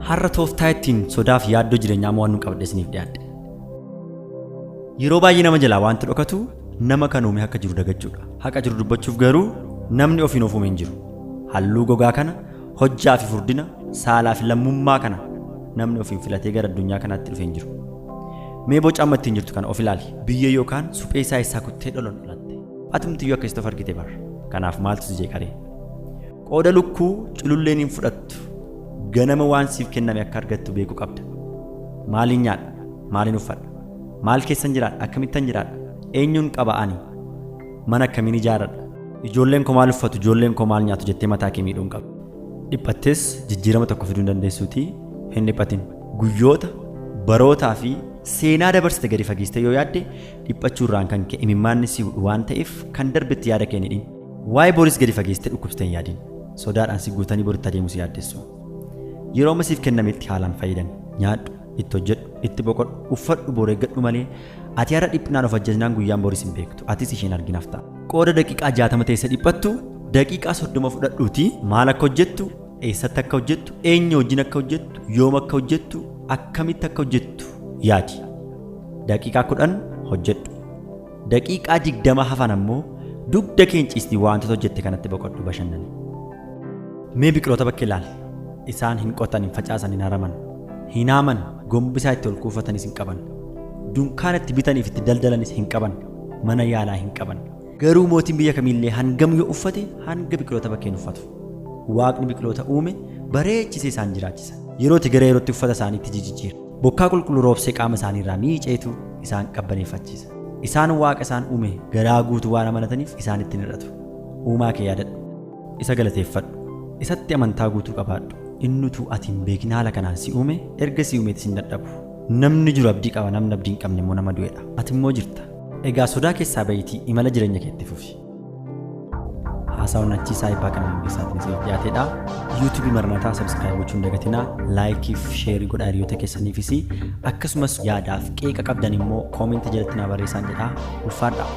Har'a tooftaa ittiin sodaa fi yaaddoo jireenyaa mo'annu qabadhe isiniif dhiyaadhe. Yeroo baay'ee nama jalaa wanti dhokatu nama kan uume akka jiru dagachuudha. Haqa jiru dubbachuuf garuu namni ofiin of uume hin jiru. Halluu gogaa kana, hojjaa fi furdina, saalaa fi lammummaa kana namni ofiin filatee gara addunyaa kanaatti dhufe hin jiru. Mee boca amma ittiin jirtu kana of ilaali. Biyyee yookaan suphee isaa eessaa kuttee dholon dhalatte. Atumtiyyuu akkasitti of argite bar. Kanaaf maaltu si jeeqaree? Qooda lukkuu cululleen hin fudhattu. Ganama waan siif kenname akka argattu beekuu qabda. Maaliin nyaadha? Maaliin uffadha? Maal keessan jiraadha? Akkamittan jiraadha? Eenyuun qaba ani? Mana akkamiin ijaaradha? Ijoolleen koo maal uffatu? Ijoolleen koo maal nyaatu jettee mataa kee miidhuu hin qabdu. Dhiphattes jijjiirama tokko fiduu hin dandeessuutii hin dhiphatin. Guyyoota, barootaa fi seenaa dabarsite gadi fageessitee yoo yaadde dhiphachuu irraan kan ka'e imimmaanni si hudhu waan ta'eef kan darbetti yaada kee hin hidhin. Waa'ee boris gadi fageessitee dhukkubsitee hin yaadin. Sodaadhaan si guutanii boritti adeemuu si yaaddessu. Yeroo amma siif kennametti haalaan fayyadami. Nyaadhu, itti hojjedhu, itti boqodhu, uffadhu, boru eeggadhu malee ati har'a dhiphinaan of ajjeesnaan guyyaan boris hin beektu. Atis isheen arginaaf ta'a. Qooda daqiiqaa 60 teessee dhiphattu daqiiqaa 30 fudhadhuutii maal akka hojjettu, eessatti akka hojjettu, eenyu wajjin akka hojjettu, yoom akka hojjettu, akkamitti akka hojjettu yaadi. Daqiiqaa 10 hojjedhu. Daqiiqaa 20 hafan ammoo dugda keen ciistii wantoota hojjette kanatti boqodhu bashannani. Mee biqiloota bakkee ilaali. Isaan hin qotan, hin facaasan, hin haraman. Hin haaman, gombisaa itti ol kuufatanis hin qaban. Dunkaana itti bitaniif itti daldalanis hin qaban. Mana yaalaa hin qaban. Garuu mootiin biyya kamiillee hangam yoo uffate hanga biqiloota bakkee hin uffatu. Waaqni biqiloota uume bareechisee isaan jiraachisa. Yerooti gara yerootti uffata isaaniitti jijjiira. Bokkaa qulqulluu roobsee qaama isaanii irraa miiceetu isaan qabbaneeffachiisa. Isaan Waaqa isaan uume garaa guutuu waan amanataniif isaanitti hin hir'atu. Uumaa kee yaadadhu. Isa galateeffadhu. Isatti amantaa guutuu qabaadhu. Inni utuu ati hin beekin haala kanaan si uume, erga si uumeetis hin dadhabu. Namni jiru abdii qaba, namni abdii hin qabne immoo nama du'edha. Ati immoo jirta. Egaa sodaa keessaa ba'iitii imala jireenya keetti fufi. Haasaa onnachiisaa Eebbaa Qananii Hundeessaatiin isiniif dhiyaatedha. YouTube Marnataa subscribe gochuu hin dagatinaa. Like fi share godhaa hiriyoota keessaniifis. Akkasumas yaadaaf qeeqa qabdan immoo comment jalatti naa barreessaan jedhaa. Ulfaadhaa.